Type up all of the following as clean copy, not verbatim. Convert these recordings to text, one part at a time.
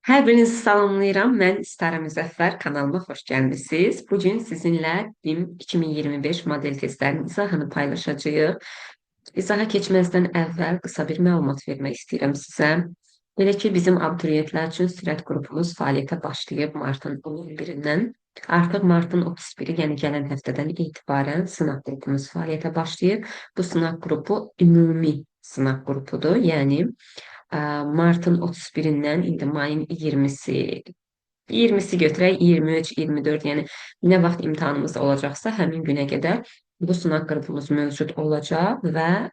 Hər birinizi salamlayıram. Mən İstara Müzəffər, kanalıma xoş gəlmisiniz. Bu gün sizinlə BİM 2025 model testlərinin izahını paylaşacağıq. İzaha keçməzdən əvvəl qısa bir məlumat vermək istəyirəm sizə. Belə ki, bizim abituriyentlər üçün sürət qrupumuz fəaliyyətə başlayıb martın 11-dən. Artıq martın 31-i, yəni gələn həftədən etibarən sınaq qrupumuz fəaliyyətə başlayır. Bu sınaq qrupu ümumi sınaq qrupudur. Yəni martın 31-dən indi mayın 20-si, 20-si götürək, 23, 24, yəni nə vaxt imtahanımız olacaqsa həmin günə qədər bu sınaq qrupumuz mövcud olacaq və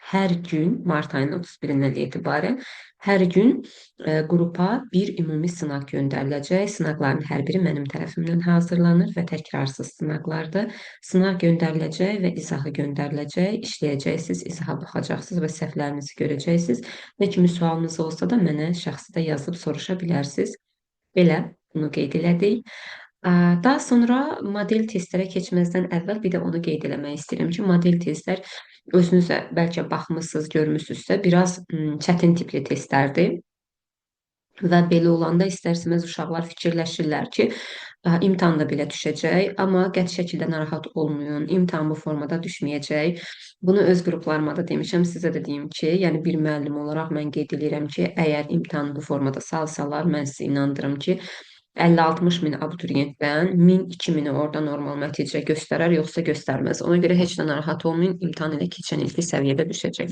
hər gün mart ayının 31-dən etibarən hər gün qrupa bir ümumi sınaq göndəriləcək. Sınaqların hər biri mənim tərəfimdən hazırlanır və təkrarsız sınaqlardır. Sınaq göndəriləcək və izahı göndəriləcək. İşləyəcəksiniz, izaha baxacaqsınız və səhvlərinizi görəcəksiniz. Nə kimi sualınız olsa da mənə şəxsi də yazıb soruşa bilərsiniz. Belə bunu qeyd elədik. Daha sonra model testlərə keçməzdən əvvəl bir də onu qeyd eləmək istəyirəm ki, model testlər özünüz də bəlkə baxmısınız, görmüsünüzsə, biraz çətin tipli testlərdir. Və belə olanda istər-istəməz uşaqlar fikirləşirlər ki, imtahanda belə düşəcək, amma qəti şəkildə narahat olmayın, imtahan bu formada düşməyəcək. Bunu öz qruplarıma da demişəm, sizə də deyim ki, yəni bir müəllim olaraq mən qeyd edirəm ki, əgər imtahanı bu formada salsalar, mən sizi inandırım ki, 50-60 min abituriyentdən 1000-2000-i orada normal nəticə göstərər, yoxsa göstərməz. Ona görə heç də narahat olmayın, imtahan ilə keçən ilki səviyyədə düşəcək.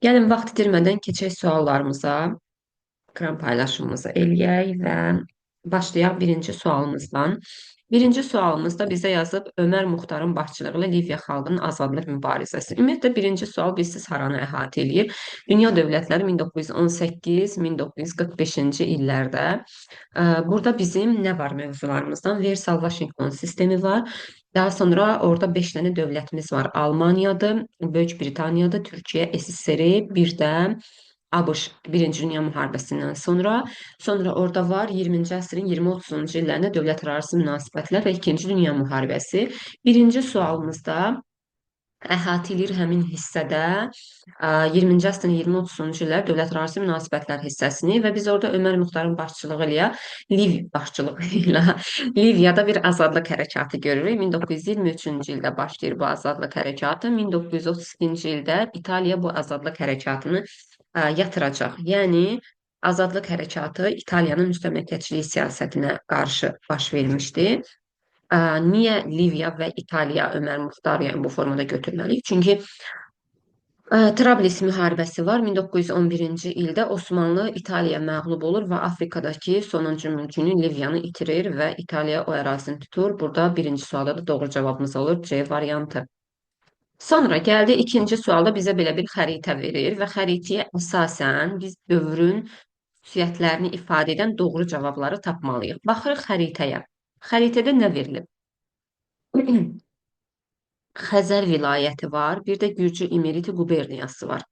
Gəlin, vaxt itirmədən keçək suallarımıza, ekran paylaşımımızı eləyək və başlayaq birinci sualımızdan. Birinci sualımızda bizə yazıb Ömər Muxtarın başçılığı ilə Liviya xalqının azadlıq mübarizəsi. Ümumiyyətlə, birinci sual bilirsiniz haranı əhatə eləyir? Dünya dövlətləri 1918-1945-ci illərdə. Burada bizim nə var mövzularımızdan? Versal-Vaşinqton sistemi var. Daha sonra orada 5 dənə dövlətimiz var. Almaniyadır, Böyük Britaniyadır, Türkiyə, SSR, bir də ABŞ Birinci Dünya Müharibəsindən sonra. Sonra orada var 20-ci əsrin 20-30-cu illərində dövlətlərarası münasibətlər və İkinci Dünya Müharibəsi. Birinci sualımızda əhatə eləyir həmin hissədə 20-ci əsrin 20-30-cu illər dövlətlərarası münasibətlər hissəsini və biz orada Ömər Muxtarın başçılığı ilə Liviyada bir azadlıq hərəkatı görürük. 1923-cü ildə başlayır bu azadlıq hərəkatı. 1932-ci ildə İtaliya bu azadlıq hərəkatını yatıracaq. Yəni azadlıq hərəkatı İtaliyanın müstəmləkəçilik siyasətinə qarşı baş vermişdi. Niyə Liviya və İtaliya Ömər Muxtar, yəni bu formada götürməliyik? Çünki Trablis müharibəsi var. 1911-ci ildə Osmanlı İtaliya məğlub olur və Afrikadakı sonuncu mülkünü Liviyanı itirir və İtaliya o ərazini tutur. Burada birinci sualda da doğru cavabımız olur C variantı. Sonra gəldi ikinci sualda bizə belə bir xəritə verir və xəritəyə əsasən biz dövrün xüsusiyyətlərini ifadə edən doğru cavabları tapmalıyıq. Baxırıq xəritəyə. Xəritədə nə verilib? Xəzər vilayəti var, bir də Gürcü İmeriti quberniyası var.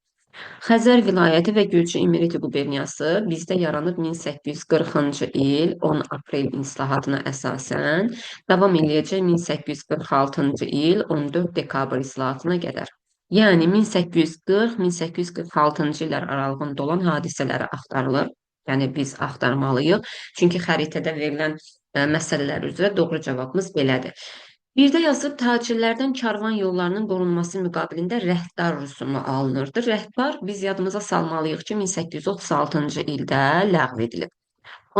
Xəzər vilayəti və Gürcü İmeriti quberniyası bizdə yaranıb 1840-cı il 10 aprel islahatına əsasən, davam eləyəcək 1846-cı il 14 dekabr islahatına qədər. Yəni 1840-1846-cı illər aralığında olan hadisələri axtarılır. Yəni biz axtarmalıyıq. Çünki xəritədə verilən məsələlər üzrə doğru cavabımız belədir. Bir də yazıb tacirlərdən karvan yollarının qorunması müqabilində rəhdar rüsumu alınırdı. Rəhdar biz yadımıza salmalıyıq ki, 1836-cı ildə ləğv edilib.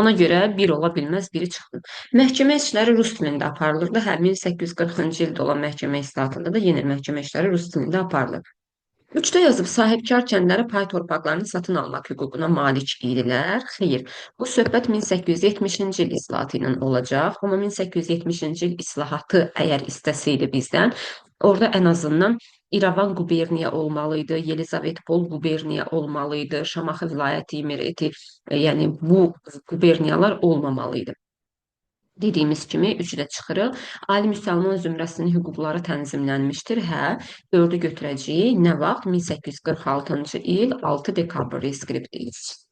Ona görə bir ola bilməz, biri çıxdı. Məhkəmə işləri rus dilində aparılırdı. Hə, 1840-cı ildə olan məhkəmə islahatında da yenə məhkəmə işləri rus dilində aparılır. 3-də yazıb sahibkar kəndləri pay torpaqlarını satın almaq hüququna malik idilər. Xeyr, bu söhbət 1870-ci il islahatı ilə olacaq. Amma 1870-ci il islahatı əgər istəsəydi bizdən, orada ən azından İrəvan quberniya olmalı idi, Yelizavetpol quberniya olmalı idi, Şamaxı vilayəti, İmereti, yəni bu quberniyalar olmamalı idi. Dediyimiz kimi 3-ü də çıxırıq. Ali müsəlman zümrəsinin hüquqları tənzimlənmişdir. Hə, 4-ü götürəcəyik. Nə vaxt? 1846-cı il 6 dekabr reskripti.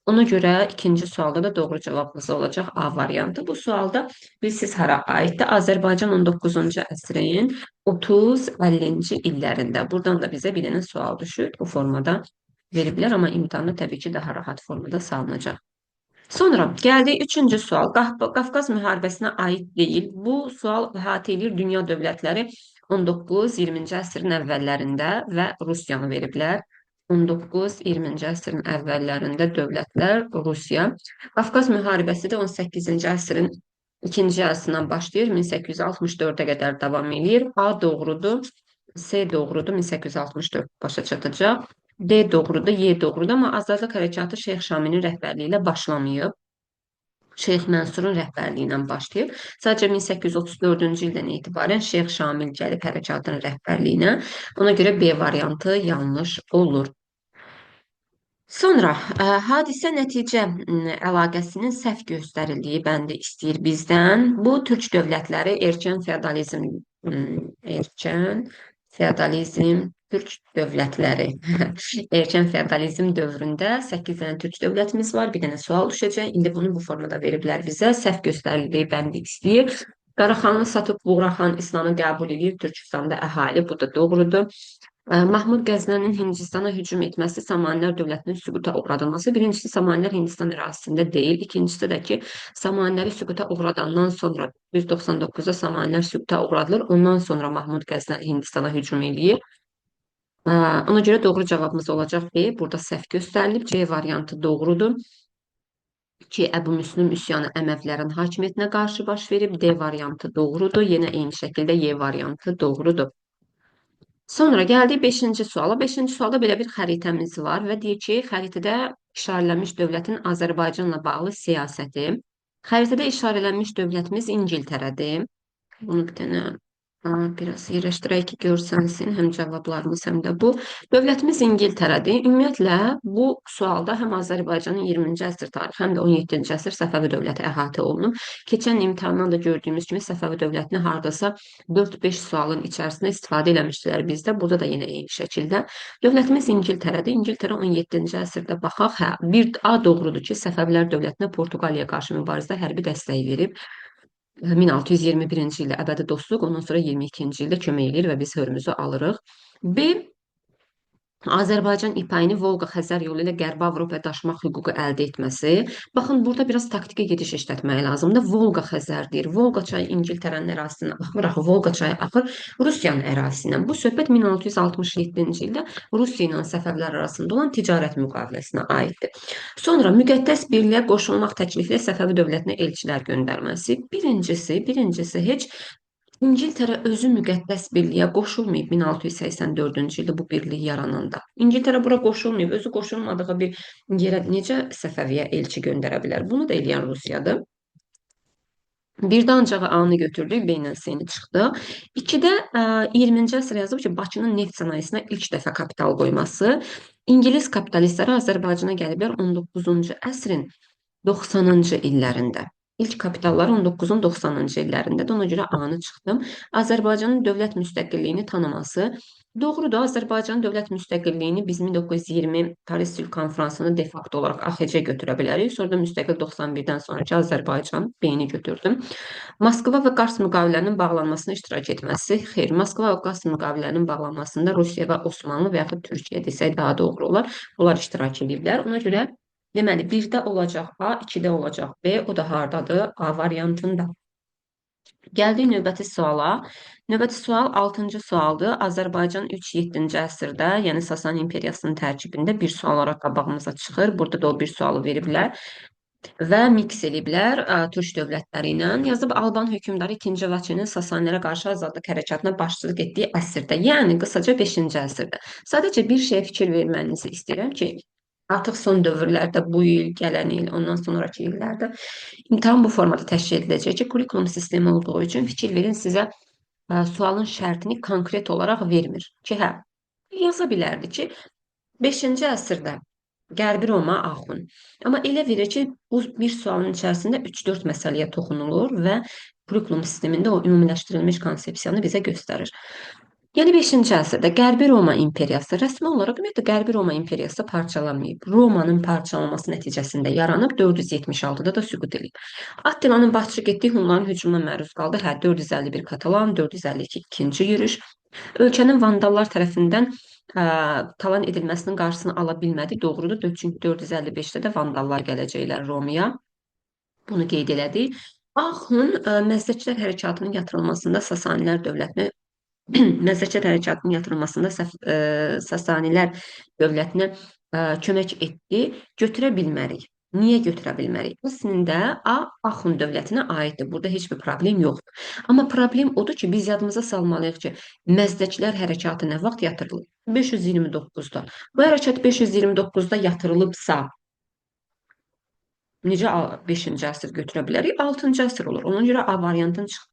Ona görə ikinci sualda da doğru cavabımız olacaq A variantı. Bu sualda bilirsiniz hara aiddir? Azərbaycan 19-cu əsrin 30-50-ci illərində. Buradan da bizə bir dənə sual düşür. Bu formada veriblər, amma imtahanda təbii ki, daha rahat formada salınacaq. Sonra gəldik üçüncü sual. Qafqaz müharibəsinə aid deyil. Bu sual əhatə edir dünya dövlətləri 19-20-ci əsrin əvvəllərində və Rusiyanı veriblər. 19-20-ci əsrin əvvəllərində dövlətlər Rusiya. Qafqaz müharibəsi də 18-ci əsrin ikinci yarısından başlayır, 1864-ə qədər davam eləyir. A doğrudur, C doğrudur, 1864 başa çatacaq. D doğrudur, Y doğrudur, amma Azadlıq Hərəkatı Şeyx Şamilin rəhbərliyi ilə başlamayıb. Şeyx Mənsurun rəhbərliyi ilə başlayıb. Sadəcə 1834-cü ildən etibarən Şeyx Şamil gəlib hərəkatın rəhbərliyinə. Ona görə B variantı yanlış olur. Sonra hadisə nəticə əlaqəsinin səhv göstərildiyi bəndi istəyir bizdən. Bu türk dövlətləri erkən feodalizm, türk dövlətləri. Erkən feodalizm dövründə 8 dənə türk dövlətimiz var. Bir dənə sual düşəcək. İndi bunu bu formada veriblər bizə. Səhv göstərildiyi bəndi istəyir. Qaraxanlı Satıq Buğraxan İslamı qəbul edib Türkistanda əhali. Bu da doğrudur. Mahmud Qəznənin Hindistana hücum etməsi Samanilər dövlətinin süquta uğradılması. Birincisi, Samanilər Hindistan ərazisində deyil. İkincisi də ki, Samaniləri süquta uğradandan sonra 199-da Samanilər süquta uğradılır. Ondan sonra Mahmud Qəznəli Hindistana hücum eləyir. Ona görə doğru cavabımız olacaq B. Burada səhv göstərilib. C variantı doğrudur ki, Əbu Müslüm üsyanı Əməvlərin hakimiyyətinə qarşı baş verib. D variantı doğrudur. Yenə eyni şəkildə Y variantı doğrudur. Sonra gəldik 5-ci suala. 5-ci sualda belə bir xəritəmiz var və deyir ki, xəritədə işarələnmiş dövlətin Azərbaycanla bağlı siyasəti. Xəritədə işarələnmiş dövlətimiz İngiltərədir. Bunu bir dənə biraz yerləşdirək ki, görsənsin həm cavablarımız, həm də bu. Dövlətimiz İngiltərədir. Ümumiyyətlə, bu sualda həm Azərbaycanın 20-ci əsr tarixi, həm də 17-ci əsr Səfəvi dövləti əhatə olunub. Keçən imtahandan da gördüyümüz kimi Səfəvi dövlətini hardasa 4-5 sualın içərisində istifadə eləmişdilər bizdə. Burada da yenə eyni şəkildə. Dövlətimiz İngiltərədir. İngiltərə 17-ci əsrdə baxaq, hə, bir A doğrudur ki, Səfəvilər dövlətinə Portuqaliyaya qarşı mübarizədə hərbi dəstək verib. 1621-ci ildə əbədi dostluq, ondan sonra 22-ci ildə kömək eləyir və biz Hörmüzü alırıq. B. Azərbaycan ipəyini Volqa-Xəzər yolu ilə Qərbi Avropaya daşımaq hüququ əldə etməsi. Baxın, burada biraz taktiki gediş işlətmək lazımdır. Volqa-Xəzər deyir. Volqa çayı İngiltərənin ərazisindən axmır, axı Volqa çayı axır Rusiyanın ərazisindən. Bu söhbət 1667-ci ildə Rusiya ilə Səfəvilər arasında olan ticarət müqaviləsinə aiddir. Sonra müqəddəs birliyə qoşulmaq təklifi ilə Səfəvi dövlətinə elçilər göndərməsi. Birincisi heç İngiltərə özü müqəddəs birliyə qoşulmayıb 1684-cü ildə bu birlik yarananda. İngiltərə bura qoşulmayıb, özü qoşulmadığı bir yerə necə Səfəviyə elçi göndərə bilər? Bunu da eləyən Rusiyadır. Birdə ancaq A-nı götürdük, B ilə C-ni çıxdı. 2-də 20-ci əsr yazıb ki, Bakının neft sənayesinə ilk dəfə kapital qoyması. İngilis kapitalistləri Azərbaycana gəliblər 19-cu əsrin 90-cı illərində. İlk kapitalları 19-un 90-cı illərində də, ona görə A-nı çıxdım. Azərbaycanın dövlət müstəqilliyini tanıması. Doğrudur, Azərbaycanın dövlət müstəqilliyini biz 1920 Paris Sülh Konfransını de facto olaraq AXC götürə bilərik. Sonra da müstəqil 91-dən sonraki Azərbaycan B-ni götürdüm. Moskva və Qars müqavilələrinin bağlanmasına iştirak etməsi. Xeyr, Moskva və Qars müqavilələrinin bağlanmasında Rusiya və Osmanlı və yaxud Türkiyə desək daha doğru olar. Bunlar iştirak ediblər. Ona görə deməli, 1-də olacaq A, 2-də olacaq B, o da hardadır? A variantında. Gəldik növbəti suala. Növbəti sual 6-cı sualdır. Azərbaycan 3-7-ci əsrdə, yəni Sasani imperiyasının tərkibində bir sual olaraq qabağımıza çıxır. Burada da o bir sualı veriblər və miks eləyiblər türk dövlətləri ilə. Yazıb Alban hökmdarı 2-ci Vaçenin Sasanilərə qarşı azadlıq hərəkatına başçılıq etdiyi əsrdə, yəni qısaca 5-ci əsrdə. Sadəcə bir şeyə fikir vermənizi istəyirəm ki, artıq son dövrlərdə, bu il, gələn il, ondan sonraki illərdə imtahan bu formada təşkil ediləcək ki, kurikulum sistemi olduğu üçün fikir verin sizə sualın şərtini konkret olaraq vermir. Ki, hə, yaza bilərdi ki, 5-ci əsrdə Qərbi Roma axun. Amma elə verir ki, bu bir sualın içərisində 3-4 məsələyə toxunulur və kurikulum sistemində o ümumiləşdirilmiş konsepsiyanı bizə göstərir. Yəni 5-ci əsrdə Qərbi Roma imperiyası rəsmi olaraq ümumiyyətlə Qərbi Roma imperiyası parçalanmayıb. Romanın parçalanması nəticəsində yaranıb 476-da da süqut edib. Attilanın başçılıq etdiyi Hunların hücumuna məruz qaldı. Hə, 451 Katalan, 452 ikinci yürüş. Ölkənin vandallar tərəfindən Talan edilməsinin qarşısını ala bilmədi. Doğrudur. Çünki 455-də də vandallar gələcəklər Romaya. Bunu qeyd elədik. Axun Məzdəkilər hərəkatının yatırılmasında Sasanilər dövlətinə Məzdəkilər hərəkatının yatırılmasında Sasanilər dövlətinə kömək etdi. Götürə bilmərik. Niyə götürə bilmərik? Əslində A Axun dövlətinə aiddir. Burada heç bir problem yoxdur. Amma problem odur ki, biz yadımıza salmalıyıq ki, Məzdəkilər hərəkatı nə vaxt yatırılıb? 529-da. Bu hərəkat 529-da yatırılıbsa, necə 5-ci əsr götürə bilərik? 6-cı əsr olur. Ona görə A variantını çıxır.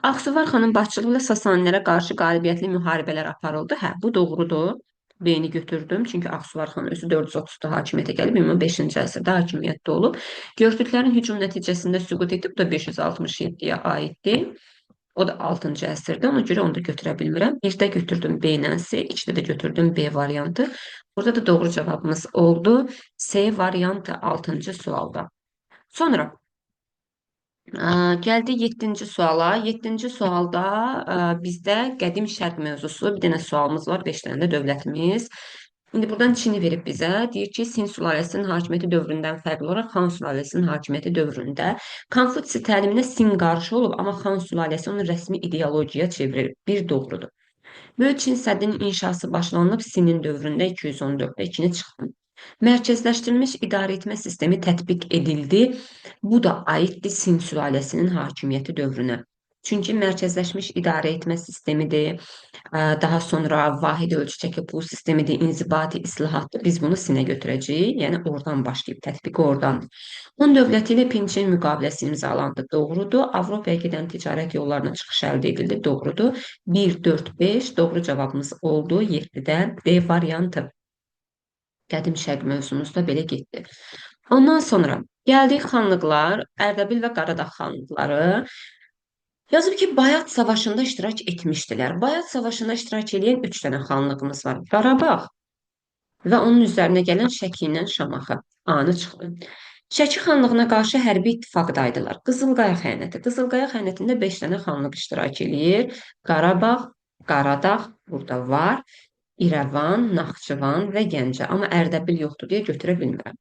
Ağsuvar xanın başçılığı ilə Sasanilərə qarşı qalibiyyətli müharibələr aparıldı. Hə, bu doğrudur. B-ni götürdüm. Çünki Ağsuvar xan özü 430-da hakimiyyətə gəlib, ümumi 5-ci əsrdə hakimiyyətdə olub. Göktürklərin hücum nəticəsində süqut etdi. Bu da 567-yə aiddir. O da 6-cı əsrdə. Ona görə onu da götürə bilmirəm. 1-də götürdüm B ilə C, 2-də də götürdüm B variantı. Burada da doğru cavabımız oldu. C variantı 6-cı sualda. Sonra gəldik 7-ci suala. 7-ci sualda bizdə qədim şərq mövzusu bir dənə sualımız var, 5 dənə də dövlətimiz. İndi buradan Çini verib bizə. Deyir ki, Sin sülaləsinin hakimiyyəti dövründən fərqli olaraq Xan sülaləsinin hakimiyyəti dövründə Konfutsi təliminə Sin qarşı olub, amma Xan sülaləsi onu rəsmi ideologiyaya çevirir. Bir doğrudur. Böyük Çin səddinin inşası başlanılıb Sinin dövründə 214-də 2-ni çıxdım. Mərkəzləşdirilmiş idarəetmə sistemi tətbiq edildi. Bu da aiddir Sin sülaləsinin hakimiyyəti dövrünə. Çünki mərkəzləşmiş idarəetmə sistemidir, daha sonra vahid ölçü çəki pul sistemidir, inzibati islahatdır. Biz bunu Sinə götürəcəyik, yəni oradan başlayıb, tətbiqi oradan. Hun dövləti ilə Pinçin müqaviləsi imzalandı. Doğrudur. Avropaya gedən ticarət yollarına çıxış əldə edildi. Doğrudur. 1, 4, 5 doğru cavabımız oldu. 7-də D variantı. Qədim şərq mövzumuzda belə getdi. Ondan sonra gəldik xanlıqlar, Ərdəbil və Qaradağ xanlıqları. Yazıb ki, Bayat Savaşında iştirak etmişdilər. Bayat Savaşında iştirak edən 3 dənə xanlığımız var. Qarabağ və onun üzərinə gələn Şəki ilə Şamaxı. A-nı çıxdı. Şəki xanlığına qarşı hərbi ittifaqdaydılar. Qızılqaya xəyanəti. Qızılqaya xəyanətində 5 dənə xanlıq iştirak eləyir. Qarabağ, Qaradağ burada var. İrəvan, Naxçıvan və Gəncə. Amma Ərdəbil yoxdur deyə götürə bilmirəm.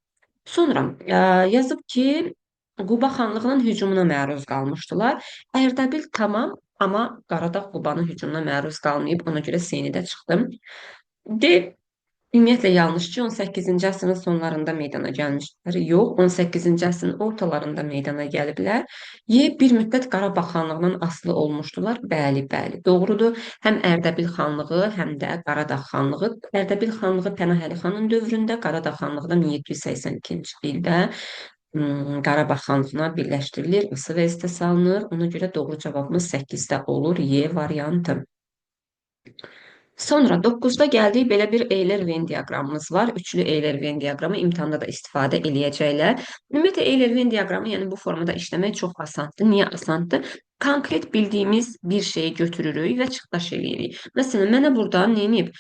Sonra yazıb ki, Quba xanlığının hücumuna məruz qalmışdılar. Ərdəbil tamam, amma Qaradağ Qubanın hücumuna məruz qalmayıb. Ona görə C-ni də çıxdım. D ümumiyyətlə yanlış ki, 18-ci əsrin sonlarında meydana gəlmişdilər. Yox, 18-ci əsrin ortalarında meydana gəliblər. Y bir müddət Qarabağ xanlığından asılı olmuşdular. Bəli, bəli, doğrudur. Həm Ərdəbil xanlığı, həm də Qaradağ xanlığı. Ərdəbil xanlığı Pənahəli xanın dövründə, Qaradağ xanlığı da 1782-ci ildə Qarabağ xanlığına birləşdirilir, ısı vəzifə salınır. Ona görə doğru cavabımız 8-də olur, Y variantı. Sonra 9-da gəldik, belə bir Euler-Venn diaqramımız var. Üçlü Euler-Venn diaqramı imtahanda da istifadə eləyəcəklər. Ümumiyyətlə, Euler-Venn diaqramı, yəni bu formada işləmək çox asandır. Niyə asandır? Konkret bildiyimiz bir şeyi götürürük və çıxdaş eləyirik. Məsələn, mənə burada neyinib?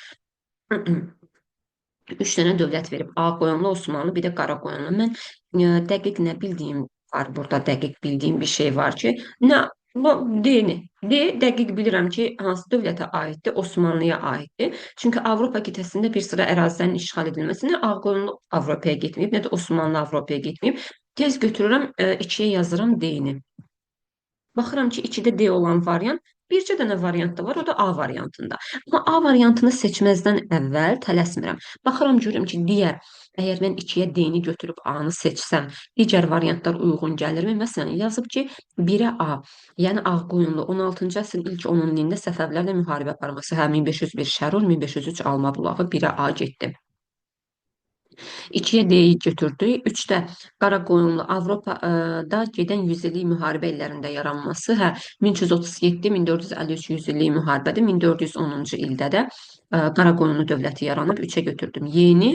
3 dənə dövlət verib. Ağqoyunlu, Osmanlı, bir də Qaraqoyunlu. Mən dəqiq nə bildiyim var burada, dəqiq bildiyim bir şey var ki, nə bu D-ni. D dəqiq bilirəm ki, hansı dövlətə aiddir? Osmanlıya aiddir. Çünki Avropa qitəsində bir sıra ərazilərin işğal edilməsi nə Ağqoyunlu Avropaya getməyib, nə də Osmanlı Avropaya getməyib. Tez götürürəm, 2-yə yazıram D-ni. Baxıram ki, 2-də D olan variant bircə dənə variant da var, o da A variantında. Amma A variantını seçməzdən əvvəl tələsmirəm. Baxıram, görürəm ki, digər, əgər mən 2-yə D-ni götürüb A-nı seçsəm, digər variantlar uyğun gəlirmi? Məsələn, yazıb ki, 1-ə A, yəni Ağqoyunlu 16-cı əsrin ilk 10 illiyində Səfəvilərlə müharibə aparması. Hə, 1501 Şərur, 1503 Alma bulağı, 1-ə A getdi. 2-yə D-yi götürdük. 3-də Qaraqoyunlu Avropada gedən 100 illik müharibə illərində yaranması. Hə, 1337-1453 100 illik müharibədir. 1410-cu ildə də Qaraqoyunlu dövləti yaranıb. 3-ə götürdüm. Yeni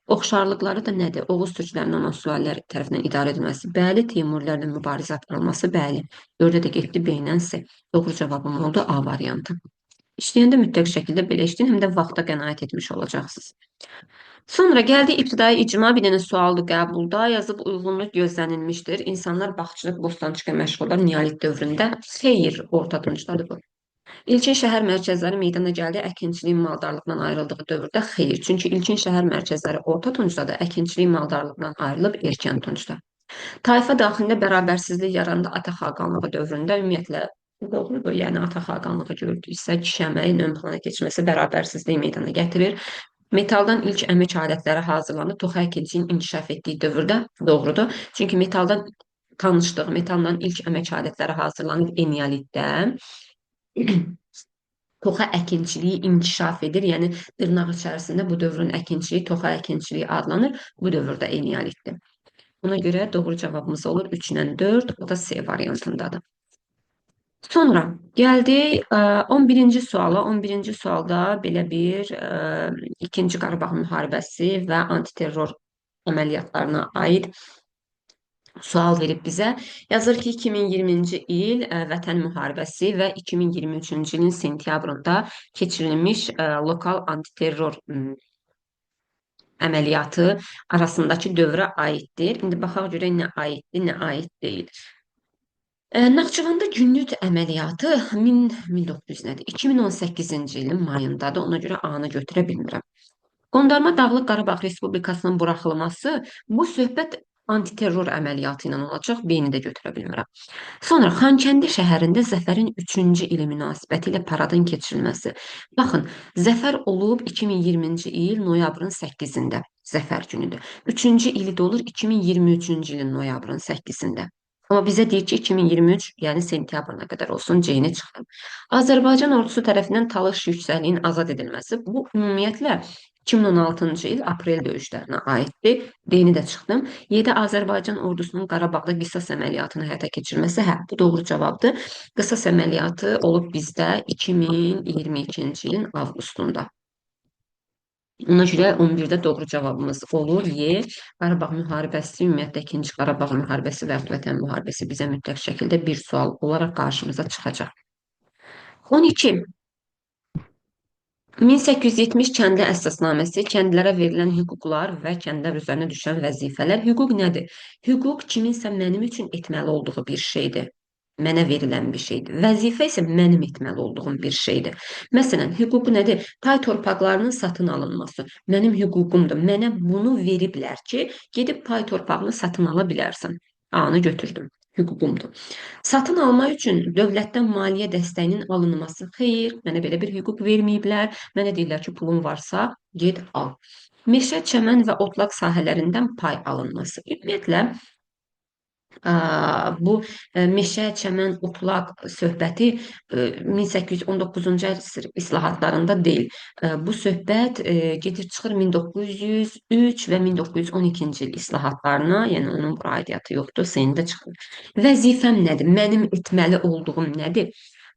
oxşarlıqları da nədir? Oğuz türklərinin olan sülalilər tərəfindən idarə edilməsi. Bəli, Teymurilərlə mübarizə aparılması. Bəli. 4-ə də getdi B ilə C. Doğru cavabım oldu A variantı. İşləyəndə mütləq şəkildə belə işləyin, həm də vaxta qənaət etmiş olacaqsınız. Sonra gəldi ibtidai icma, bir dənə sualdır qəbulda. Yazıb uyğunluq gözlənilmişdir. İnsanlar bağçılıq, bostançılıqla məşğullar neolit dövründə. Xeyr, orta tuncdadır bu. İlkin şəhər mərkəzləri meydana gəldi əkinçilik maldarlıqdan ayrıldığı dövrdə? Xeyr. Çünki ilkin şəhər mərkəzləri orta tuncdadır, əkinçilik maldarlıqdan ayrılıb erkən tuncda. Tayfa daxilində bərabərsizlik yarandı Ata xaqanlığı dövründə. Ümumiyyətlə doğrudur. Yəni Ata xaqanlığı gördüksə, kişi əməyin ön plana keçməsi bərabərsizlik meydana gətirir. Metaldan ilk əmək alətləri hazırlandı. Toxa əkinçiliyin inkişaf etdiyi dövrdə doğrudur. Çünki metaldan tanışdıq. Metaldan ilk əmək alətləri hazırlanıb eneolitdə. Toxa əkinçiliyi inkişaf edir. Yəni dırnaq içərisində bu dövrün əkinçiliyi toxa əkinçiliyi adlanır. Bu dövrdə eneolitdir. Buna görə doğru cavabımız olur 3 ilə 4, o da C variantındadır. Sonra gəldik 11-ci suala. 11-ci sualda belə bir 2-ci Qarabağ müharibəsi və antiterror əməliyyatlarına aid sual verib bizə. Yazır ki, 2020-ci il Vətən müharibəsi və 2023-cü ilin sentyabrında keçirilmiş lokal antiterror əməliyyatı arasındakı dövrə aiddir. İndi baxaq görək nə aiddir, nə aid deyil. Naxçıvanda günlük əməliyyatı 1900 nədir? 2018-ci ilin mayındadır. Ona görə A-nı götürə bilmirəm. Qondarma Dağlıq Qarabağ Respublikasının buraxılması bu söhbət antiterror əməliyyatı ilə olacaq. B-ni də götürə bilmirəm. Sonra Xankəndi şəhərində Zəfərin 3-cü ili münasibəti ilə paradın keçirilməsi. Baxın, Zəfər olub 2020-ci il noyabrın 8-də. Zəfər günüdür. 3-cü ili də olur 2023-cü ilin noyabrın 8-də. Amma bizə deyir ki, 2023, yəni sentyabrına qədər olsun, C-ni çıxdım. Azərbaycan ordusu tərəfindən Talış yüksəkliyin azad edilməsi. Bu, ümumiyyətlə, 2016-cı il aprel döyüşlərinə aiddir. D-ni də çıxdım. 7. Azərbaycan ordusunun Qarabağda qisas əməliyyatını həyata keçirməsi. Hə, bu doğru cavabdır. Qisas əməliyyatı olub bizdə 2022-ci ilin avqustunda. Ona görə 11-də doğru cavabımız olur. Y. Qarabağ müharibəsi, ümumiyyətlə 2-ci Qarabağ müharibəsi və yaxud Vətən müharibəsi bizə mütləq şəkildə bir sual olaraq qarşımıza çıxacaq. 12. 1870 kəndli əsasnaməsi, kəndlərə verilən hüquqlar və kəndlər üzərinə düşən vəzifələr. Hüquq nədir? Hüquq kiminsə mənim üçün etməli olduğu bir şeydir. Mənə verilən bir şeydir. Vəzifə isə mənim etməli olduğum bir şeydir. Məsələn, hüquq nədir? Pay torpaqlarının satın alınması. Mənim hüququmdur. Mənə bunu veriblər ki, gedib pay torpağını satın ala bilərsən. A-nı götürdüm. Hüququmdur. Satın alma üçün dövlətdən maliyyə dəstəyinin alınması. Xeyr, mənə belə bir hüquq verməyiblər. Mənə deyirlər ki, pulun varsa, get al. Meşə, çəmən və otlaq sahələrindən pay alınması. Ümumiyyətlə, bu meşə, çəmən, otlaq söhbəti 1819-cu əsr islahatlarında deyil. Bu söhbət gedir çıxır 1903 və 1912-ci il islahatlarına, yəni onun bura aidiyyatı yoxdur, seni də çıxır. Vəzifəm nədir? Mənim etməli olduğum nədir?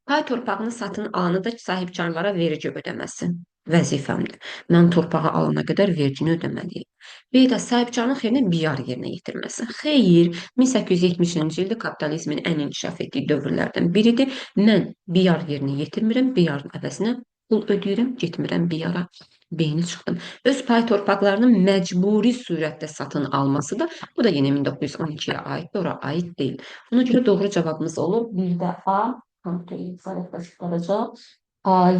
Pay torpağını satın alana da sahibkarlara vergi ödəməsi vəzifəmdir. Mən torpağı alana qədər vergini ödəməliyəm. Bir də sahibkarın xeyrinə biyar yerinə yetirməsi. Xeyr, 1870-ci ildə kapitalizmin ən inkişaf etdiyi dövrlərdən biridir. Mən biyar yerinə yetirmirəm, biyarın əvəzinə pul ödəyirəm, getmirəm biyara. Beyni çıxdım. Öz pay torpaqlarının məcburi surətdə satın alması da, bu da yenə 1912-yə aiddir, ora aid deyil. Buna görə doğru cavabımız olur. Bir də A, çıxaracaq.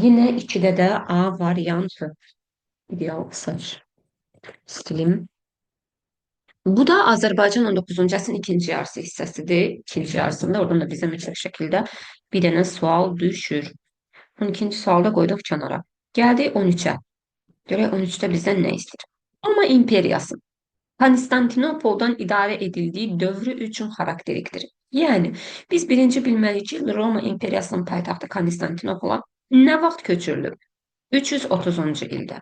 Yine 2'de də A variantı. İdeal saç stilim. Bu da Azərbaycan 19-cu əsrin ikinci yarısı hissəsidir. İkinci yarısında oradan da bizə mütləq şəkildə bir dənə sual düşür. 12-ci sualı da qoyduq kənara. Gəldik 13-ə. Görək 13-də bizdən nə istəyir? Roma İmperiyası Konstantinopoldan idarə edildiyi dövrü üçün xarakterikdir. Yəni, biz birinci bilməliyik ki, Roma İmperiyasının paytaxtı Konstantinopola nə vaxt köçürülüb? 330-cu ildə.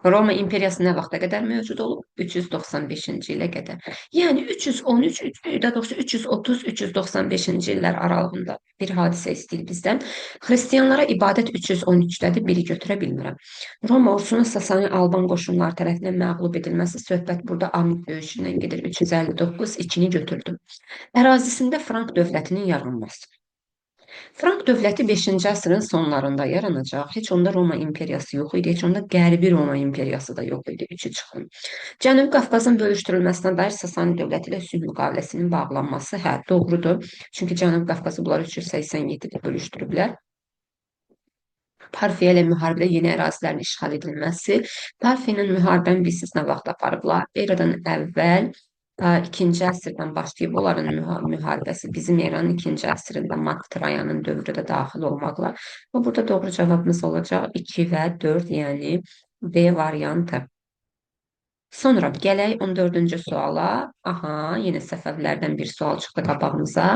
Roma İmperiyası nə vaxta qədər mövcud olub? 395-ci ilə qədər. Yəni 313, daha doğrusu 330-395-ci illər aralığında bir hadisə istəyir bizdən. Xristianlara ibadət 313-dədir, biri götürə bilmirəm. Roma ordusunun Sasani Alban qoşunları tərəfindən məğlub edilməsi söhbət burada Amid döyüşündən gedir. 359, 2-ni götürdüm. Ərazisində Frank dövlətinin yaranması. Frank dövləti 5-ci əsrin sonlarında yaranacaq. Heç onda Roma imperiyası yox idi, heç onda Qərbi Roma imperiyası da yox idi. Üçü çıxın. Cənubi Qafqazın bölüşdürülməsinə dair Sasani dövləti ilə sülh müqaviləsinin bağlanması, hə, doğrudur. Çünki Cənubi Qafqazı bunlar 387-də bölüşdürüblər. Parfiya ilə müharibədə yeni ərazilərin işğal edilməsi. Parfiya ilə müharibəni bilirsiniz nə vaxt aparıblar? Eradan əvvəl 2-ci əsrdən başlayıb onların müharibəsi bizim eranın 2-ci əsrində Mark Trayanın dövrü də daxil olmaqla. Və burada doğru cavabımız olacaq 2 və 4, yəni B variantı. Sonra gələk 14-cü suala. Aha, yenə Səfəvilərdən bir sual çıxdı qabağımıza.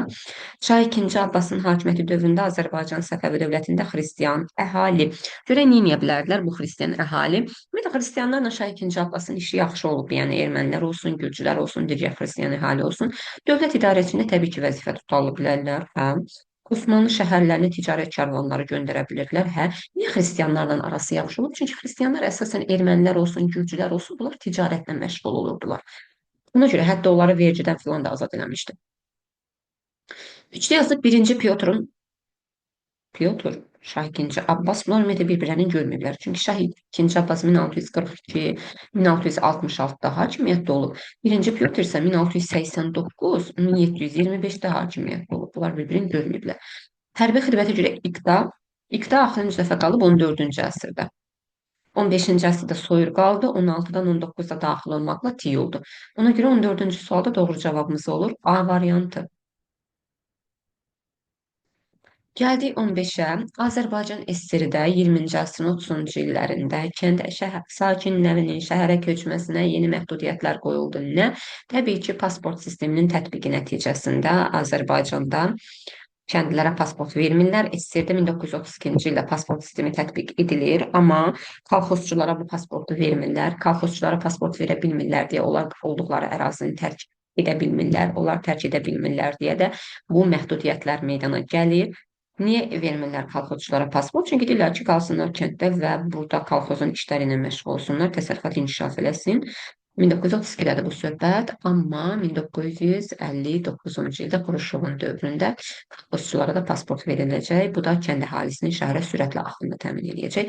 Şah II Abbasın hakimiyyəti dövründə Azərbaycan Səfəvi dövlətində xristian əhali. Görək nə edə bilərdilər bu xristian əhali? Ümumiyyətlə xristianlarla Şah II Abbasın işi yaxşı olub. Yəni ermənilər olsun, gürcülər olsun, digər xristian əhali olsun. Dövlət idarəsində təbii ki, vəzifə tuta bilərlər. Hə. Osmanlı şəhərlərinə ticarət karvanları göndərə bilirdilər. Hə, niyə xristianlarla arası yaxşı olub? Çünki xristianlar əsasən ermənilər olsun, gürcülər olsun, bunlar ticarətlə məşğul olurdular. Buna görə hətta onları vergidən filan da azad eləmişdi. 3-də yazıb 1-ci Pyotr, Şah II Abbas, bunlar ümumiyyətlə bir-birlərini görməyiblər. Çünki Şah II Abbas 1642-1666-da hakimiyyətdə olub. 1-ci Pyotr isə 1689-1725-də hakimiyyətdə olub. Bunlar bir-birini görməyiblər. Hərbi xidmətə görə iqta axırıncı dəfə qalıb 14-cü əsrdə. 15-ci əsrdə soyur qaldı, 16-dan 19-da daxil olmaqla tiyuldu. Ona görə 14-cü sualda doğru cavabımız olur A variantı. Gəldik 15-ə. Azərbaycan SSR-də 20-ci əsrin 30-cu illərində kənd sakinlərinin şəhərə köçməsinə yeni məhdudiyyətlər qoyuldu. Nə? Təbii ki, pasport sisteminin tətbiqi nəticəsində Azərbaycanda kəndlilərə pasport vermirlər. SSR-də 1932-ci ildə pasport sistemi tətbiq edilir, amma kolxozçulara bu pasportu vermirlər. Kolxozçulara pasport verə bilmirlər deyə onlar olduqları ərazini tərk edə bilmirlər, onlar tərk edə bilmirlər deyə də bu məhdudiyyətlər meydana gəlir. Niyə vermirlər kolxozçulara pasport? Çünki deyirlər ki, qalsınlar kənddə və burada kolxozun işləri ilə məşğul olsunlar, təsərrüfat inkişaf eləsin. 1932-də də bu söhbət, amma 1959-cu ildə Xruşovun dövründə kolxozçulara da pasport veriləcək. Bu da kənd əhalisinin şəhərə sürətli axınını təmin eləyəcək.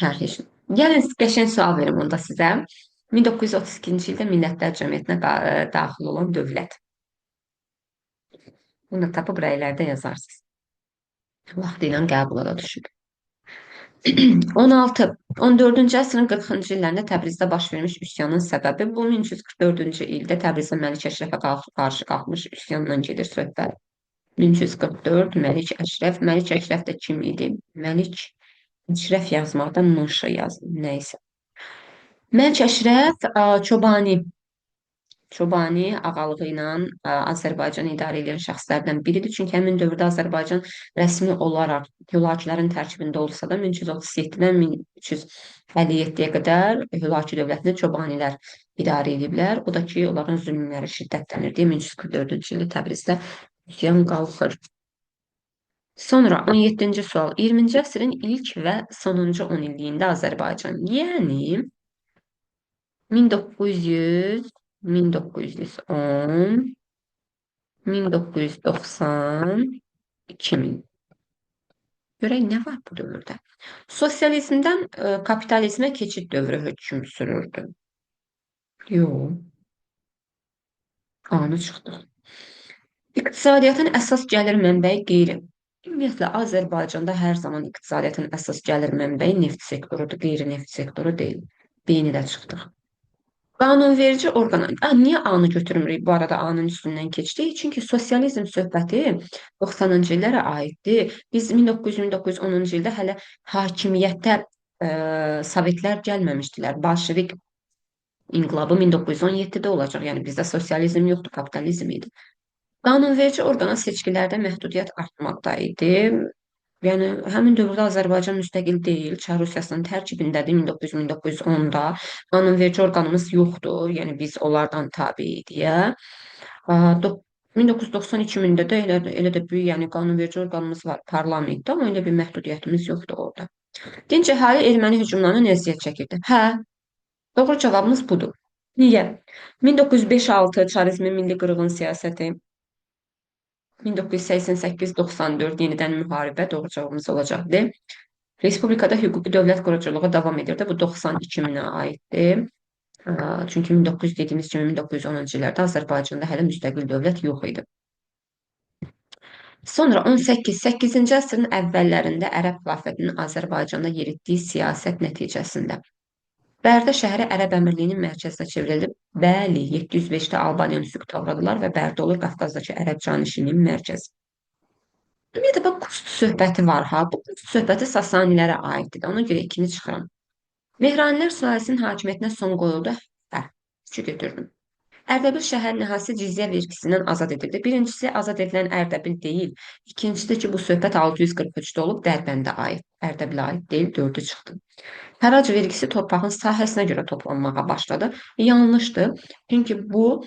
Hər heç. Gəlin, qəşəng sual verim onda sizə. 1932-ci ildə Millətlər Cəmiyyətinə daxil olan dövlət. Bunu da tapıb rəylərdə yazarsınız. Vaxtı ilə qəbula da düşüb. 16. 14-cü əsrin 40-cı illərində Təbrizdə baş vermiş üsyanın səbəbi bu 1344-cü ildə Təbrizdə Məlik Əşrəfə qarşı qalxmış üsyanla gedir söhbət. 1344 Məlik Əşrəf. Məlik Əşrəf də kim idi? Məlik Əşrəf yazmaqda Mışı yazdım. Nəysə. Məlik Əşrəf Çobani ağalığı ilə Azərbaycanı idarə edən şəxslərdən biridir. Çünki həmin dövrdə Azərbaycan rəsmi olaraq Hülakilərin tərkibində olsa da 1337-dən 1357-yə qədər Hülaki dövlətini Çobanilər idarə ediblər. O da ki, onların zülmləri şiddətlənir deyə 1344-cü ildə Təbrizdə üsyan qalxır. Sonra 17-ci sual. 20-ci əsrin ilk və sonuncu 10 illiyində Azərbaycan, yəni 1900 1910, 1990, 2000. Görək nə var bu dövrdə? Sosializmdən kapitalizmə keçid dövrü hökm sürürdü. Yox. Anı çıxdıq. İqtisadiyyatın əsas gəlir mənbəyi qeyri. Ümumiyyətlə, Azərbaycanda hər zaman iqtisadiyyatın əsas gəlir mənbəyi neft sektorudur, qeyri-neft sektoru deyil. B-ni də çıxdıq. Qanunverici orqana. Niyə A-nı götürmürük? Bu arada A-nın üstündən keçdik. Çünki sosializm söhbəti 90-cı illərə aiddir. Biz 1900-1910-cu ildə hələ hakimiyyətə Sovetlər gəlməmişdilər. Bolşevik inqilabı 1917-də olacaq. Yəni bizdə sosializm yoxdur, kapitalizm idi. Qanunverici orqana seçkilərdə məhdudiyyət artmaqda idi. Yəni həmin dövrdə Azərbaycan müstəqil deyil, Çar Rusiyasının tərkibindədir 1900-1910-da. Qanunverici orqanımız yoxdur, yəni biz onlardan tabe idik. 1992-də də elə də böyük, yəni qanunverici orqanımız var parlamentdə, amma elə bir məhdudiyyətimiz yoxdur orada. Dinc əhali erməni hücumlarından əziyyət çəkirdi. Hə, doğru cavabımız budur. Niyə? 1905-6 Çarizmin milli qırğın siyasəti. 1988-94 yenidən müharibə doğru cavabımız olacaqdı. Respublikada hüquqi dövlət quruculuğu davam edirdi. Bu 92 minə aiddir. Çünki 1900 dediyimiz kimi 1910-cu illərdə Azərbaycanda hələ müstəqil dövlət yox idi. Sonra 18, 8-ci əsrin əvvəllərində Ərəb xilafətinin Azərbaycanda yeritdiyi siyasət nəticəsində Bərdə şəhəri Ərəb Əmirliyinin mərkəzinə çevrildi. Bəli, 705-də Albaniyanı süquta uğradılar və Bərdə olur Qafqazdakı Ərəb canişininin mərkəzi. Ümumiyyətlə, bax, Kust söhbəti var ha. Bu Kust söhbəti Sasanilərə aiddir. Ona görə 2-ni çıxıram. Mehranilər sülaləsinin hakimiyyətinə son qoyuldu. Hə, 3-ü götürdüm. Ərdəbil şəhər əhalisi cizyə vergisindən azad edildi. Birincisi, azad edilən Ərdəbil deyil. İkincisi də ki, bu söhbət 643-də olub, Dərbəndə aid. Ərdəbilə aid deyil, 4-ü çıxdı. Xərac vergisi torpağın sahəsinə görə toplanmağa başladı. Yanlışdır. Çünki bu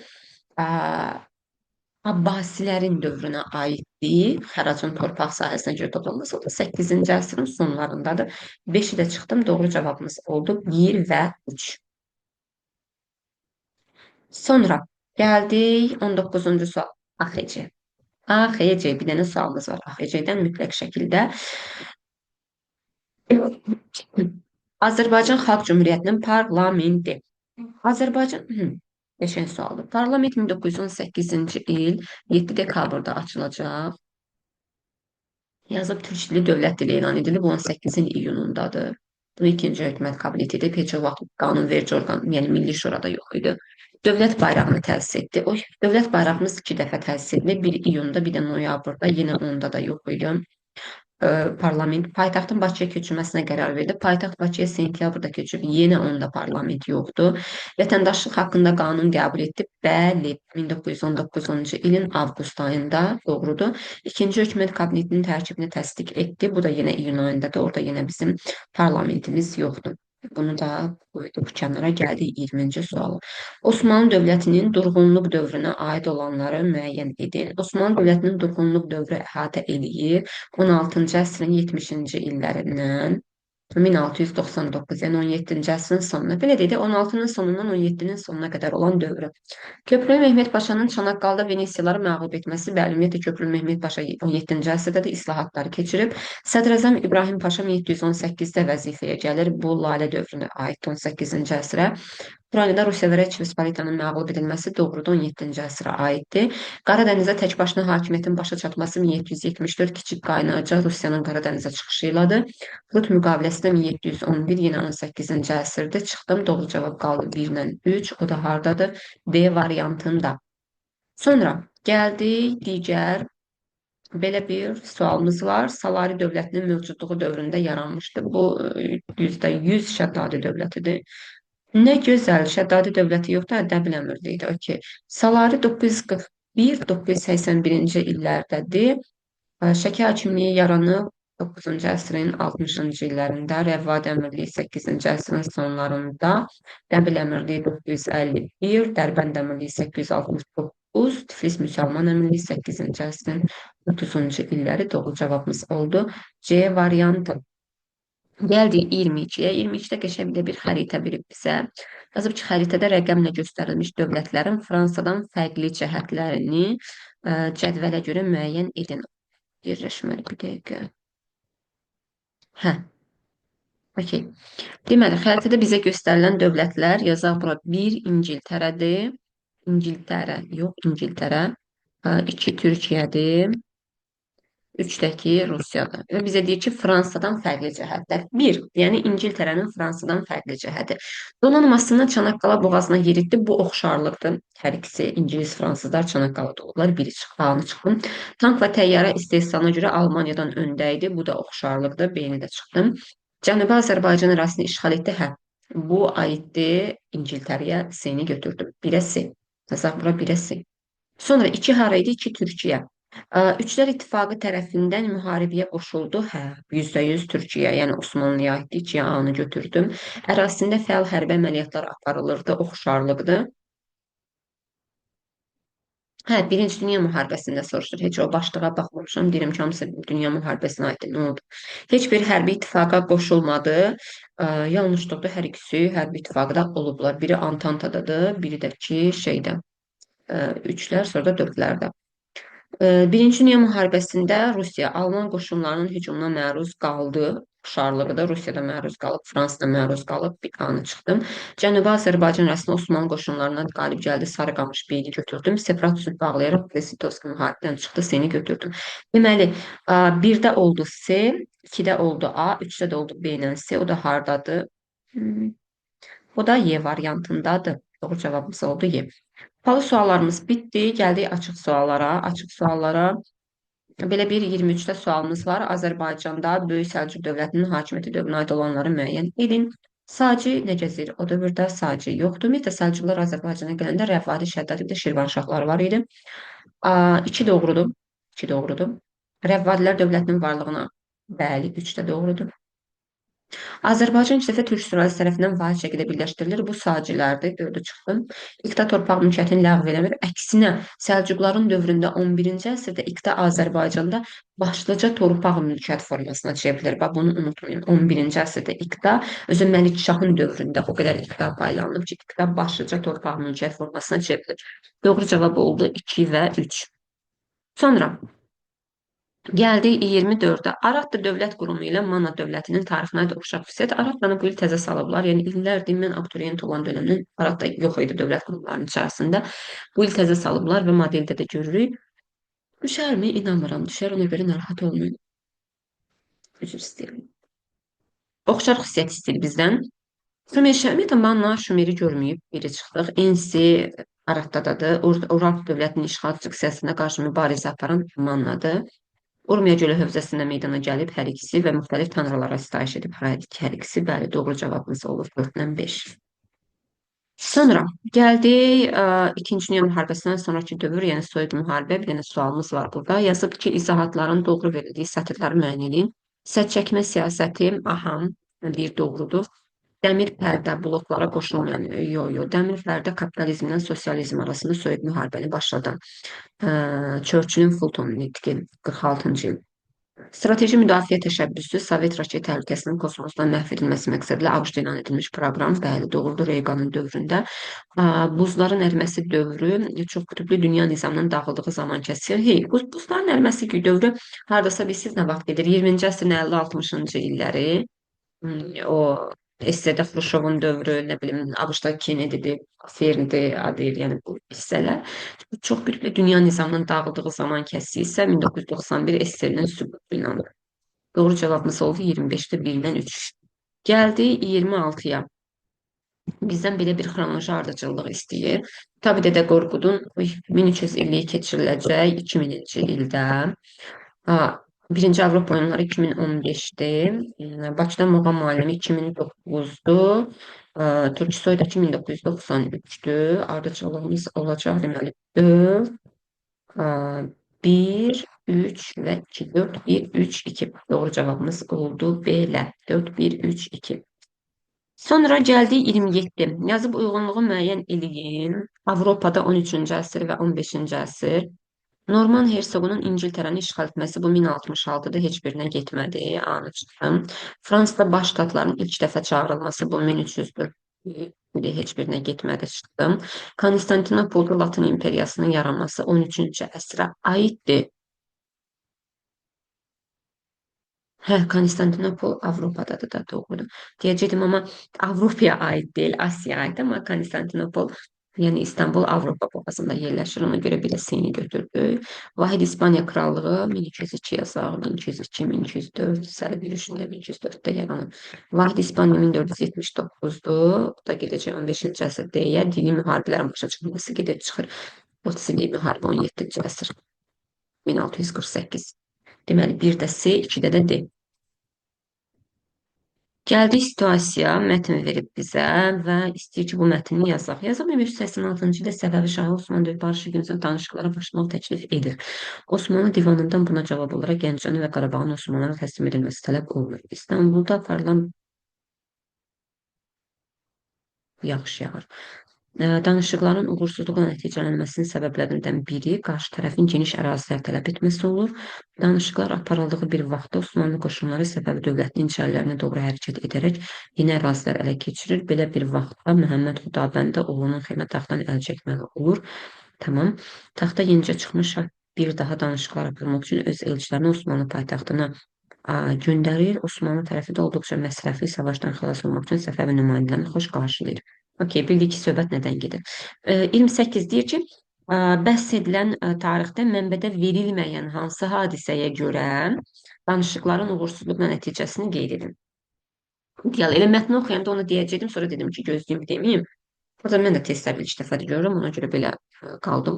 Abbasilərin dövrünə aiddir. Xəracın torpaq sahəsinə görə toplanması o da 8-ci əsrin sonlarındadır. 5-i də çıxdım. Doğru cavabımız oldu 1 və 3. Sonra gəldik 19-cu sual. AXC. AXC bir dənə sualımız var. AXC-dən mütləq şəkildə. Azərbaycan Xalq Cümhuriyyətinin parlamenti. Azərbaycan qəşəng sualdır. Parlament 1918-ci il 7 dekabrda açılacaq. Yazıb Türk dili dövlət dili elan edilib 18-in iyunundadır. Bunu ikinci hökumət kabineti edib. Heç o vaxt qanunverici orqan, yəni Milli Şurada yox idi. Dövlət bayrağını təsis etdi. O dövlət bayrağımız 2 dəfə təsis edilib. Bir iyunda, bir də noyabrda, yenə onda da yox idi. Parlament paytaxtın Bakıya köçürməsinə qərar verdi. Paytaxt Bakıya sentyabrda köçüb, yenə onda parlament yoxdur. Vətəndaşlıq haqqında qanun qəbul etdi. Bəli, 1919-cu ilin avqust ayında, doğrudur. İkinci hökumət kabinetinin tərkibini təsdiq etdi. Bu da yenə iyun ayındadır. Orada yenə bizim parlamentimiz yoxdur. Bunu da qoyduq kənara. Gəldik 20-ci suala. Osmanlı dövlətinin durğunluq dövrünə aid olanları müəyyən edin. Osmanlı dövlətinin durğunluq dövrü əhatə eləyir 16-cı əsrin 70-ci illərindən 1699, yəni 17-ci əsrin sonuna. Belə deyək, 16-nın sonundan 17-nin sonuna qədər olan dövrü. Köprülü Mehmet Paşanın Çanaqqalda Venesiyaları məğlub etməsi, bəli, ümumiyyətlə Köprülü Mehmet Paşa 17-ci əsrdə də islahatları keçirib. Sədrəzəm İbrahim Paşa 1718-də vəzifəyə gəlir. Bu, Lalə dövrünə aiddir, 18-ci əsrə. Ukraynada Rusiya və Reç Vespalitanın məğlub edilməsi doğrudan 17-ci əsrə aiddir. Qaradənizə tək başına hakimiyyətin başa çatması 1774 Kiçik Qaynarca Rusiyanın Qaradənizə çıxışı ilədir. Prut müqaviləsi də 1711, yenə 18-ci əsrdə çıxdım. Doğru cavab qaldı 1 ilə 3. O da hardadır? D variantında. Sonra gəldik digər belə bir sualımız var. Salari dövlətinin mövcudluğu dövründə yaranmışdı. Bu %100 Şəddadi dövlətidir. Nə gözəl, Şəddadi dövləti yoxdur, Ərdəbil əmirliyi idi. Okey. Salari 941-981-ci illərdədir. Şəki hakimliyi yaranıb 9-cu əsrin 60-cı illərində, Rəvvadi əmirliyi 8-ci əsrin sonlarında, Dəbil əmirliyi 951, Dərbənd əmirliyi 869, Tiflis Müsəlman əmirliyi 8-ci əsrin 30-cu illəri doğru cavabımız oldu. C variantı. Gəldik 22-yə. 22-də qəşəng bir də bir xəritə verib bizə. Yazıb ki, xəritədə rəqəmlə göstərilmiş dövlətlərin Fransadan fərqli cəhətlərini cədvələ görə müəyyən edin. Yerləşməli bir dəqiqə. Hə. Okey. Deməli, xəritədə bizə göstərilən dövlətlər, yazaq bura 1 İngiltərədir. İngiltərə, yox, İngiltərə. 2 Türkiyədir. 3-dəki Rusiyadır. Və bizə deyir ki, Fransadan fərqli cəhətlər. 1, yəni İngiltərənin Fransadan fərqli cəhəti. Donanmasını Çanaqqala boğazına yeritdi. Bu oxşarlıqdır. Hər ikisi İngilis, Fransızlar Çanaqqalada oldular. Biri çıxdı, A-nı çıxdım. Tank və təyyarə istehsalına görə Almaniyadan öndə idi. Bu da oxşarlıqdır. B-ni də çıxdım. Cənubi Azərbaycan ərazisini işğal etdi. Hə, bu aiddir İngiltərəyə. C-ni götürdüm. 1-ə C. Yazaq bura 1-ə C. Sonra 2 hara idi? 2 Türkiyə. Üçlər İttifaqı tərəfindən müharibəyə qoşuldu. Hə, %100 Türkiyə, yəni Osmanlıya aiddir. 2-yə A-nı götürdüm. Ərazisində fəal hərbi əməliyyatlar aparılırdı, oxşarlıqdır. Hə, Birinci Dünya Müharibəsində soruşur. Heç o başlığa baxmamışam. Deyirəm ki, hamısı Dünya Müharibəsinə aiddir. Nə oldu? Heç bir hərbi ittifaqa qoşulmadı. Yanlışlıqdır. Hər ikisi hərbi ittifaqda olublar. Biri Antantadadır, biri də ki, şeydə. Üçlər, sonra da dördlərdə. Birinci Dünya Müharibəsində Rusiya Alman qoşunlarının hücumuna məruz qaldı. Oxşarlığıdır. Rusiyada məruz qalıb, Fransada məruz qalıb, bir anı çıxdım. Cənubi Azərbaycan arasında Osmanlı qoşunlarına qalib gəldi. Sarıqamış beyini götürdüm. Separat sülh bağlayaraq Brest-Litovsk müharibədən çıxdı. S-ni götürdüm. Deməli, 1-də oldu S, 2-də oldu A, 3-də də oldu B ilə S. O da hardadır? O da Y variantındadır. Doğru cavabımız oldu Y. Balı suallarımız bitdi. Gəldik açıq suallara. Açıq suallara belə bir 23-də sualımız var. Azərbaycanda Böyük Səlcuq dövlətinin hakimiyyəti dövrünə aid olanları müəyyən edin. Saci nə gəzir? O dövrdə Saci yoxdur. Ümumiyyətlə, Səlcuqlar Azərbaycana gələndə Rəvadi, Şəddadi, bir də Şirvanşahları var idi. 2 doğrudur. 2 doğrudur. Rəvadilər dövlətinin varlığına bəli, 3 də doğrudur. Azərbaycan ilk dəfə Türk sülaləsi tərəfindən vahid şəkildə birləşdirilir. Bu sacilərdir. 4-ü çıxdı. İqta torpaq mülkiyyətini ləğv eləmir. Əksinə, Səlcuqların dövründə 11-ci əsrdə iqta Azərbaycanda başlıca torpaq mülkiyyət formasına çevrilir. Bax, bunu unutmayın. 11-ci əsrdə iqta, özü Məlik Şahın dövründə o qədər iqta paylanılıb ki, iqta başlıca torpaq mülkiyyət formasına çevrilir. Doğru cavab oldu 2 və 3. Sonra gəldik 24-ə. Aratda dövlət qurumu ilə Manna dövlətinin tarixinə aid oxşar xüsusiyyət. Aratdanı bu il təzə salıblar. Yəni illərdir mən abituriyent olan dönəmdən Aratda yox idi dövlət qurumlarının içərisində. Bu il təzə salıblar və modeldə də görürük. Düşərmi? İnanmıram. Düşər, ona görə narahat olmayın. Üzr istəyirəm. Oxşar xüsusiyyət istəyir bizdən. Şumer, ümumiyyətlə Manna Şumeri görməyib. Biri çıxdıq. Ensi Aratdadadır. Urartu dövlətinin işğalçı siyasətinə qarşı mübarizə aparan Mannadır. Urmiya gölü hövzəsində meydana gəlib hər ikisi və müxtəlif tanrılara sitayiş edib hər ikisi. Bəli, doğru cavabımız olur 4-dən 5. Sonra gəldik İkinci Dünya müharibəsindən sonraki dövr, yəni soyuq müharibə. Bir dənə sualımız var burada. Yazıb ki, izahatların doğru verildiyi sətirləri müəyyən edin. Sədd çəkmə siyasəti, aha, bir doğrudur. Dəmir pərdə bloklara qoşulmayan, yo, yo, dəmir pərdə kapitalizmlə sosializm arasında soyuq müharibəni başladan. Churchillin Fulton nitqi 46-cı il. Strateji müdafiə təşəbbüsü Sovet raket təhlükəsinin kosmosdan məhv edilməsi məqsədilə ABŞ-da elan edilmiş proqram, bəli, doğrudur, Reaganın dövründə. Buzların əriməsi dövrü çox qütüblü dünya nizamının dağıldığı zaman kəsir. Hey, buzların əriməsi dövrü hardasa bilsiz nə vaxt gedir? 20-ci əsrin 50-60-cı illəri. O SSR-də Xruşovun dövrü, nə bilim, ABŞ-da Kennedy-dir, Ferndir, adı, yəni bu hissələr. Çox qütüblü dünya nizamının dağıldığı zaman kəsiyi isə 1991 SSR-nin süqutu ilə. Doğru cavabımız oldu 25-də 1-dən 3. Gəldik 26-ya. Bizdən belə bir xronoloji ardıcıllıq istəyir. Tabi Dədə Qorqudun 1300 illiyi keçiriləcək 2000-ci ildə. Birinci Avropa oyunları 2015-dir. Bakıda Muğam müəllimi 2009-dur. Türksoyda 1993-dür. Ardıcıllığımız olacaq deməli 4, 1, 3 və 2. 4, 1, 3, 2. Doğru cavabımız oldu belə. 4, 1, 3, 2. Sonra gəldik 27. Yazıb uyğunluğu müəyyən eləyin. Avropada 13-cü əsr və 15-ci əsr. Norman Hersoqunun İngiltərəni işğal etməsi bu 1066-da heç birinə getmədi. Anı çıxdım. Fransada baş ştatların ilk dəfə çağırılması bu 1304 heç birinə getmədi, çıxdım. Konstantinopolda Latın imperiyasının yaranması 13-cü əsrə aiddir. Hə, Konstantinopol Avropadadır da, doğrudur. Deyəcəkdim, amma Avropaya aid deyil, Asiyaya aid, amma Konstantinopol, yəni İstanbul Avropa boğazında yerləşir. Ona görə belə S-ni götürdük. Vahid İspaniya Krallığı 1202 yazaq, 1202, 1204, səlib yürüşündə 1204-də yaranıb. Vahid İspaniya 1479-dur. O da gedəcək 15-ci əsr deyə dini müharibələrin başa çıxması gedir, çıxır. 30 illik müharibə 17-ci əsr. 1648. Deməli, 1-də C, 2-də də D. Gəldik situasiya, mətn verib bizə və istəyir ki, bu mətni yazaq. Yazaq 1386-cı ildə Səfəvi Şahı Osman dövlət barışıq günündə danışıqlara başlamaq təklif edir. Osmanlı divanından buna cavab olaraq Gəncənin və Qarabağın Osmanlılara təslim edilməsi tələb olunur. İstanbulda aparılan yağış yağır. Danışıqların uğursuzluqla nəticələnməsinin səbəblərindən biri qarşı tərəfin geniş ərazilər tələb etməsi olur. Danışıqlar aparıldığı bir vaxtda Osmanlı qoşunları Səfəvi dövlətinin içərilərinə doğru hərəkət edərək yeni ərazilər ələ keçirir. Belə bir vaxtda Məhəmməd Xudabəndə oğlunun xeyrinə taxtdan əl çəkməli olur. Tamam. Taxta yenicə çıxmış şah bir daha danışıqlar aparmaq üçün öz elçilərini Osmanlı paytaxtına Göndərir. Osmanlı tərəfi də olduqca məsrəfli savaşdan xilas olmaq üçün Səfəvi nümayəndələrini xoş qarşılayır. Okey, bildik ki, söhbət nədən gedir. 28 deyir ki, bəhs edilən tarixdə mənbədə verilməyən hansı hadisəyə görə danışıqların uğursuzluqla nəticəsini qeyd edin. Deyəli, elə mətni oxuyanda onu deyəcəkdim, sonra dedim ki, gözləyim, deməyim. Burada mən də testləri ilk dəfədir görürəm, ona görə belə qaldım.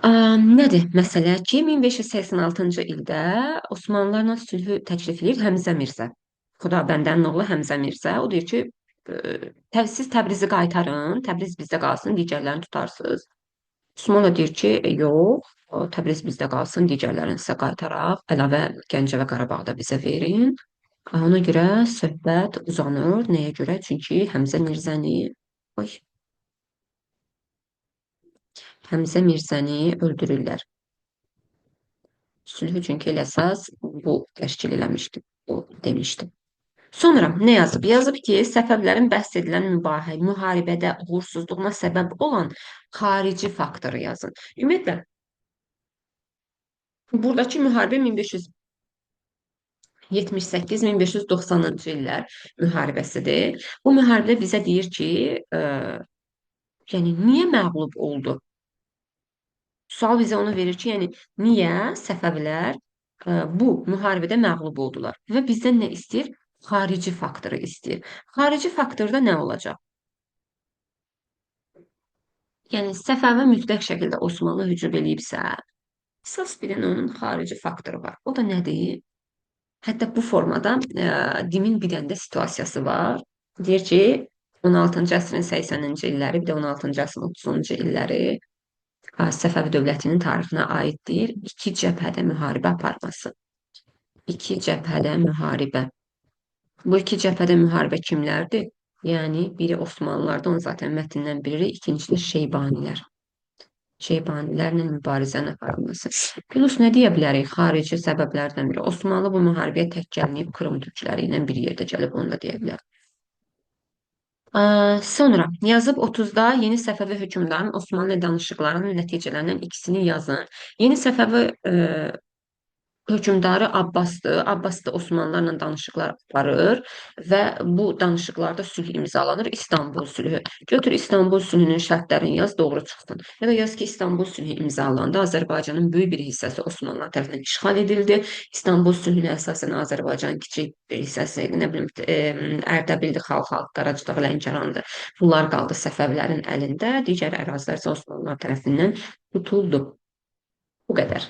Nədir məsələ ki, 1586-cı ildə Osmanlılarla sülhü təklif edir Həmzə Mirzə. Xudabəndənin oğlu Həmzə Mirzə. O deyir ki, siz Təbrizi qaytarın, Təbriz bizdə qalsın, digərlərini tutarsınız. Osmanlı deyir ki, yox, Təbriz bizdə qalsın, digərlərini sizə qaytaraq, əlavə Gəncə və Qarabağı da bizə verin. Ona görə söhbət uzanır. Nəyə görə? Çünki Həmzə Mirzəni öldürürlər. Sülhü çünki elə əsas bu təşkil eləmişdi, bu demişdi. Sonra nə yazıb? Yazıb ki, Səfəvilərin bəhs edilən müharibədə uğursuzluğuna səbəb olan xarici faktoru yazın. Ümumiyyətlə, buradakı müharibə 1578-1590-cı illər müharibəsidir. Bu müharibədə bizə deyir ki, yəni niyə məğlub oldu? Sual bizə onu verir ki, yəni niyə Səfəvilər bu müharibədə məğlub oldular? Və bizdən nə istəyir? Xarici faktoru istəyir. Xarici faktorda nə olacaq? Yəni Səfəvi mütləq şəkildə Osmanlı hücum eləyibsə, əsas birinin onun xarici faktoru var. O da nədir? Hətta bu formada DİM-in bir dənə də situasiyası var. Deyir ki, 16-cı əsrin 80-ci illəri, bir də 16-cı əsrin 30-cu illəri Səfəvi dövlətinin tarixinə aiddir. İki cəbhədə müharibə aparması. İki cəbhədə müharibə. Bu iki cəbhədə müharibə kimlərdir? Yəni, biri Osmanlılardan, onu zaten mətndən bilirik, ikincisi Şeybanilər. Şeybanilərlə mübarizənin aparılması. Plus nə deyə bilərik? Xarici səbəblərdən biri. Osmanlı bu müharibəyə tək gəlməyib, Krım türkləri ilə bir yerdə gəlib, onu da deyə bilərik. Sonra yazıb 30-da Yeni Səfəvi hökmdarının Osmanlı danışıqlarının nəticələrindən ikisini yazın. Yeni Səfəvi hökmdarı Abbasdır. Abbas da Osmanlılarla danışıqlar aparır və bu danışıqlarda sülh imzalanır. İstanbul sülhü. Götür İstanbul sülhünün şərtlərini yaz, doğru çıxsın. Ya da yaz ki, İstanbul sülhü imzalandı. Azərbaycanın böyük bir hissəsi Osmanlılar tərəfindən işğal edildi. İstanbul sülhünə əsasən Azərbaycanın kiçik bir hissəsi, nə bilim, Ərdəbildir, Xalxal, Qaracadağ, Lənkərandır. Bunlar qaldı Səfəvilərin əlində. Digər ərazilər isə Osmanlılar tərəfindən tutuldu. Bu qədər.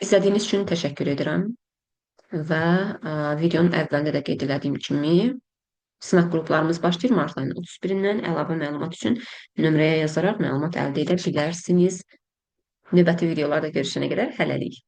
İzlədiyiniz üçün təşəkkür edirəm və videonun əvvəlində də qeyd elədiyim kimi sınaq qruplarımız başlayır mart ayının 31-dən. Əlavə məlumat üçün nömrəyə yazaraq məlumat əldə edə bilərsiniz. Növbəti videolarda görüşənə qədər hələlik.